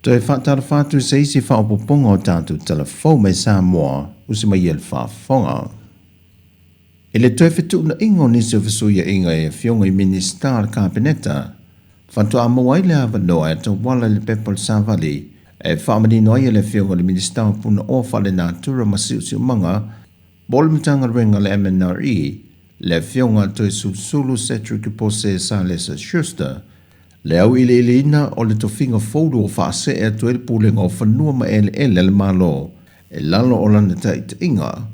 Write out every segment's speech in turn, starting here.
Toe faatalofa atu i se isi faaopoopoga o tatou tala fou mai Samoa usi mai ia le faafofoga. I le toe fetuunaiga o nisi o fesuiaiga i afioga i Minisita o le Kapeneta, faatoa maua ai le avanoa e tauala i le pepa o le Savali e faamanino ai e le Afioga i le Minisita o Punaoa Faalenatura ma Siosiomaga po o le Matagaluega a le MNRE, le Afioga Toesulusulu Cedric Pose Salesa Schuster, le auiliiliina o le tofiga fou ua faasee atu ai le Pulega o Fanua ma Eleele a le Malo i lalo o lana taitaiga,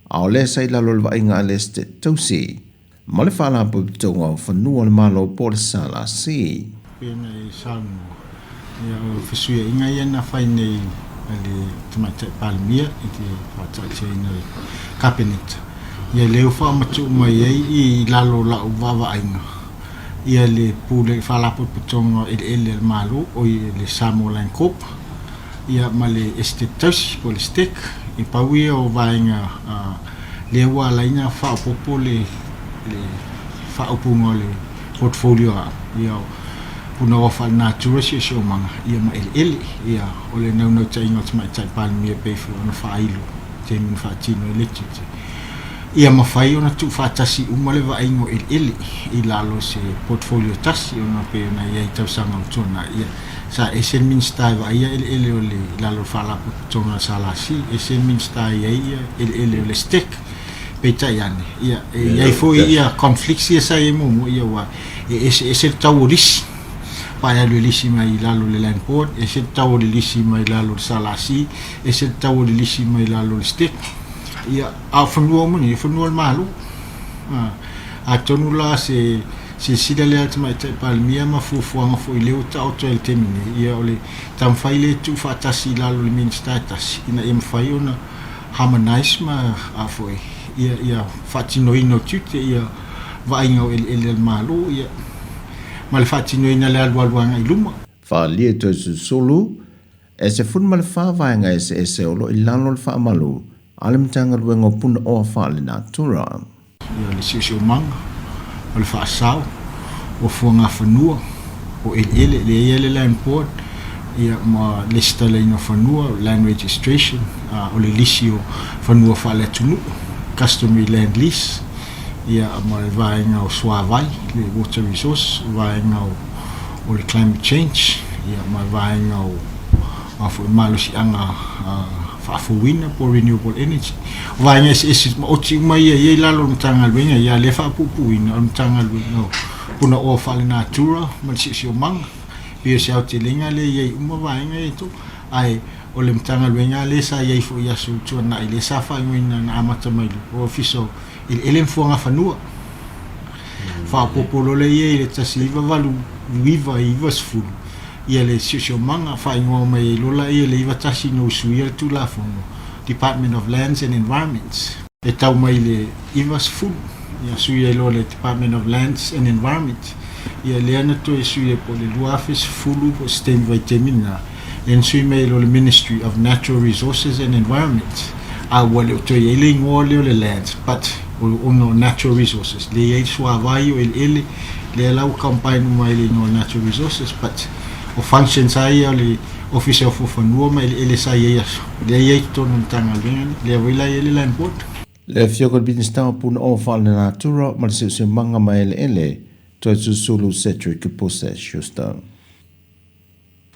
a o lea sa i lalo o le vaaiga a le Esetete Tausi ma le Faalapotopotoga o Fanua o le Malo po o le SLC. Pei ona e saunoa, ia o fesuiaiga ia na fai nei a le Tamaitai Palemia i le faataatiaina o le Kapeneta, ia lea ua faamatuu mai ai i lalo o lau vaavaaiga ia le Pule Faalapotopotoga o Eleele a le Malo, o ia le Samoa Land Corp, ia ma le Esetete Tausi po o le STEC. E pau ia o vaega lea ua ala ai ona faaopoopo le faaupuga o le portfolio a au, ia o Punaoa Faalenatura, Siosiomaga ia ma Eleele. Ia o le naunautaiga o le Tamaitai Palemia pei foi ona faailo i taimi na faatino ai le tiute, ia mafai ona tuufaatasi uma le vaaiga o eleele i lalo o se portfolio tasi, ona pei ona i ai i tausaga ua tuanai, ia sa ese le Minisita e vaaia eleele o le i lalo o le Faalapotopotoga a le SLC, ese le Minisita e i ai eleele o le STEC. Peitai ane, ia e i ai foi ia conflicts ia sa i ai muamua, ia aua e eseese le tau o lisi. Pa e alu e lisi mai i lalo o le Land Board, ese le tau o le lisi mai lalo o le SLC, ese le tau o le lisi mai lalo o le STEC. Ia, a o fanua uma nei, o fanua o le Malo. Atonu la se silasila lea a le Tamaitai Palemia ma fuafuaga foi lea ua taoto ai i le taimi nei, ia o le taumafai lea e tuufaatasi i lalo o le Minisita e tasi, ina ia mafai ona harmonise ma a foi, ia, ia faatinoina o tiute, ia vaaiga o eleele a le Malo, ia, ma le faatinoina o le alualu agai i luma. Faaalia Toesulusulu, E 14 vaega eseese o lo o i lalo o le faamalu a le Matagaluega o Punaoa Faalenatura. Ia le siosiomaga, o le faasao, o fuagafanua, o eleele, lea e i ai le Land Board, ia ma lesitalaina o fanua, land registration, o le lisi o fanua faale-atunuu, customary land lease, ia ma le vaega o suavai, le water resource, vaega o le climate change, ia ma le vaega o a foi malosiaga faafouina po o renewable energy. O vaega eseese maoti uma ia e i ai lalo o le Matagaluega, ia lea faapuupuuina o le Matagaluega o Punaoa Faalenatura ma le Siosiomaga. Pei o se aotelega lea e i ai uma vaega ia e tolu. Ae o le Matagaluega lea sa i ai foi i aso ua tuanai, lea sa faaigoaina na amata mai le Ofisa o Eleele ma Fuagafanua. Faaopoopo loa lea i ai i le 1989 i 90 ia le siosiomaga, faaigoa mai ai loa laia i le 91 ina ua suia le Tulafono, Department of Lands and Environment. E tau mai i le 90, ia sui ai loa le Department of Lands and Environment. Ia lea na toe sui ai po o le 2010 po o se taimi vaitaimi lena, lea na sui mai ai loa le Ministry of Natural Resources and Environment. A ua le o toe i ai le igoa lea o le Lands, but ona o Natural Resources, lea e i ai le suavai o eleele, lea la ua combine uma ai le igoa o Natural Resources, but o functions lava ia o le Ofisa o Fuafanua ma Eleele sa i ai aso, lea e i ai i totonu o le Matagaluega lea, lea foi la e i ai le Land Board. Le Afioga i le Minisita o Punaoa Faalenatura ma le Siosiomaga ma Eleele, Toesulusulu Cedric Pose Schuster.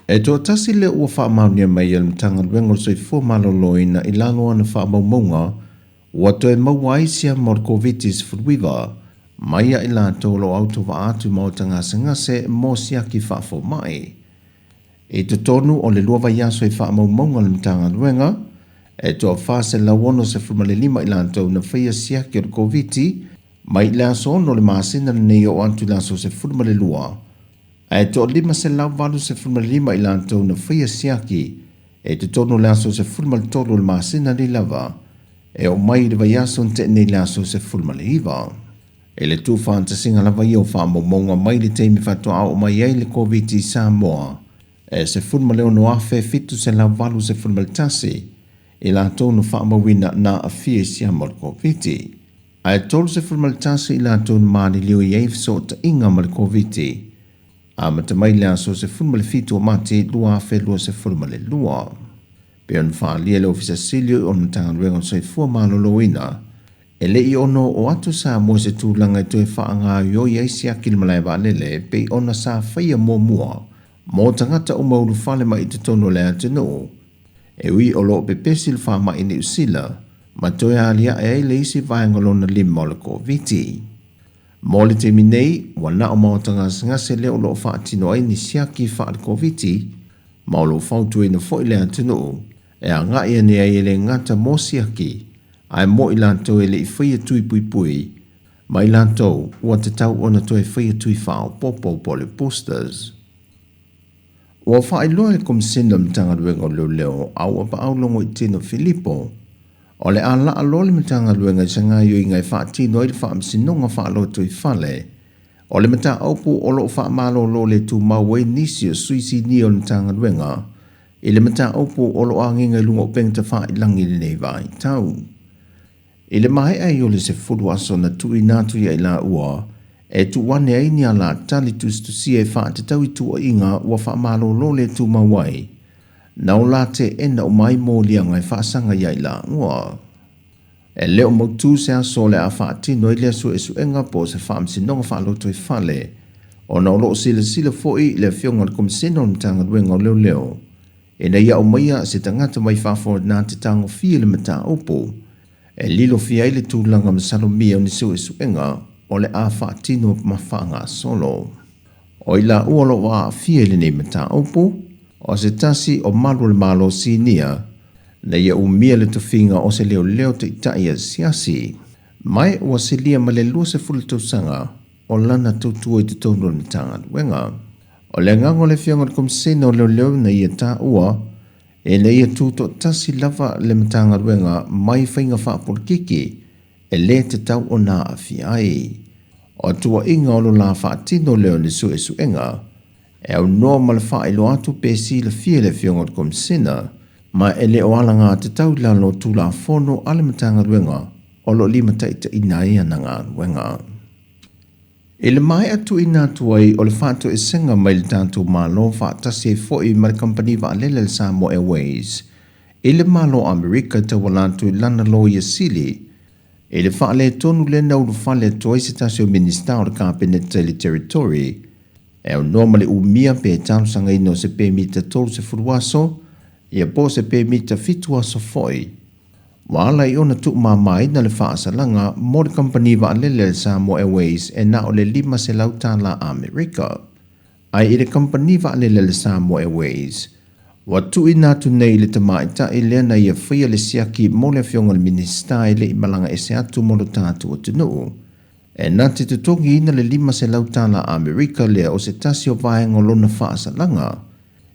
E toatasi lea ua faamaonia mai e le Matagaluega o le Soifua Maloloina i lalo o ana faamaumauga ua toe maua ai siama o le Koviti-19 mai ia i latou o lo o autovaa atu i maota gasegase mo siaki faafomai. I totonu o le lua vaiaso i faamaumauga a le Matagaluega, e toa 465 i latou na faia siaki o le Koviti mai le aso 6 o le masina lenei oo atu i le aso 12, ae toa 585 i latou na faia siaki i totonu o le aso 13 o le masina nei lava, e oo mai i le vaiaso na tea nei i le aso 19. I le tuufaatasiga lava ia o faamaumauga mai le taimi faatoa oo mai ai le Koviti i Samoa, e 16,781 i latou na faamauina na aafia i siama o le Koviti, ae 31 i latou na maliliu i ai fesootaiga ma le Koviti. Amata mai le aso 17 o Mati 2022. Pe ona faalia le Ofisa Sili o le Matagaluega o le Soifua Maloloina, e le i ono o atu Samoa i se tulaga e toe faagaoioi ai siaki le malae vaalele pei ona sa faia muamua mo tagata uma ulufale mai i totonu o le atunuu, e ui o loo pepesi le faamai i Niu Sila ma toe aliae ai le isi vaega lona lima o le Koviti. Mo le taimi nei, ua na o maota gasegase lea o loo faatino ai ni siaki faale-Koviti, ma o loo fautuaina foi le atunuu e agai ane ai e le gata mo siaki, ae mo i latou e le i faia tui puipui, ma i latou ua tatau ona toe faia tui faaopoopo po o le boosters. Ua faailoa e le Komesina o le Matagaluega o Leoleo a Auapaau Logoitino Filipo, o le a laa loa le Matagaluega i se gaoioiga e faatino ai le faamasinoga faalotoifale o le mataupu o loo faamalolo le tumau ai nisi o sui sinia o le Matagaluega i le mataupu o loo agiga i luga o upega tafailagi i lenei vaitau. I le maea ai o le 10 aso na tuuina atu ia i laua e tuu ane ai ni alatali tusitusia e faatatau i tuuaiga ua faamalolo le tumau ai, na o la teena uma ai moliaga e faasaga ia i laua. E le o mautu se aso o le a faatino ai lea suesuega po o se faamasinoga faalotoifale, ona o loo silasila foi le afioga i le Komesina o le Matagaluega o Leoleo ina ia aumaia se tagata mai fafo na te tagofia le mataupu e lilofia ai le tulaga masalomia o ni suesuega o le a faatino ma faagasolo. O i laua o loo aafia i lenei mataupu, o se tasi o malu o le Malo sinia na ia umia le tofiga o se leoleo taitai asiasi, mai ua silia ma le 20 tausaga o lana tautua i totonu o le Matagaluega. O le agaga o le afioga i le Komesina o Leoleo na ia taua ina ia tutoatasi lava le Matagaluega mai faiga faapolokiki e le tatau ona aafia ai. O tuuaiga o lo la faatino lea o ni suesuega e aunoa ma le faailoa atu pe silafia e le afioga i le Komesina, ma e le o alagatatau i lalo o Tulafono a le Matagaluega o lo o limataitaiina ai ana galuega. I le maea tuuina atu ai o le faatoesega mai le tatou Malo faatasi ai foi ma le kamupani vaalele a le Samoa Airways i le Malo o Amerika e tauala atu i lana loia sili, i le faaletonu lea na ulufale atu ai se tasi o Minisita o le Kapeneta i le Territory e aunoa ma le umia pe talosagaina o se pemita 30 aso ia po o se pemita 7 aso foi, ua ala i ona tuumamaina le faasalaga mo le kamupani vaalele a le Samoa Airways e na o le $500 Amerika. Ae i le kamupani vaalele a le Samoa Airways, ua tuuina atu nei i le tamaitai lea na ia faia le siaki mo le afioga i le Minisita e le i malaga ese atu mo lo tatou atunuu, e na te totogiina le $500 Amerika lea o se tasi o vaega o lona faasalaga,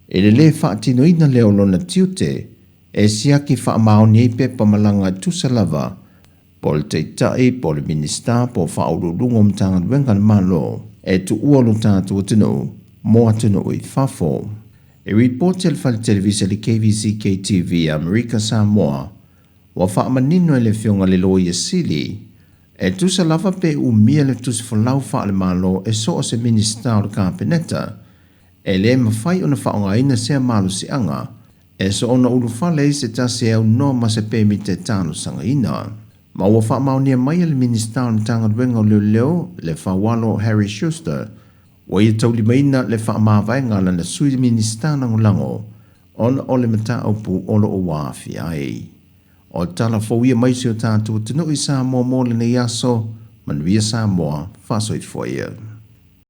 i le lē faatinoina lea o lona tiute e siaki faamaoni ai pepa malaga e tusa lava po o le taitai, po o le Minisita, po o faauluuluga o Matagaluega a le Malo e tuua lo tatou atunuu mo atunuu i fafo. E ripoti a le fale televisa le KVCK TV a Amerika Samoa, ua faamanino e le afioga i le Loia Sili e tusa lava pe umia le tusifolau faale-Malo e so o se Minisita o le Kapeneta, e le mafai ona faaaogaina sea malosiaga e soona ulufale ai se tasi e aunoa ma se pemita e talosagaina. Ma ua faamaonia mai e le Minisita o le Matagaluega o Leoleo le Faualo Harry Schuster, ua ia taulimaina le faamavaega a lana sui Minisita lagolago ona o le mataupu o loo ua aafia ai. O tala fou ia mai si o tatou atunuu i Samoa mo lenei aso. Manuia Samoa, faasoifua ia.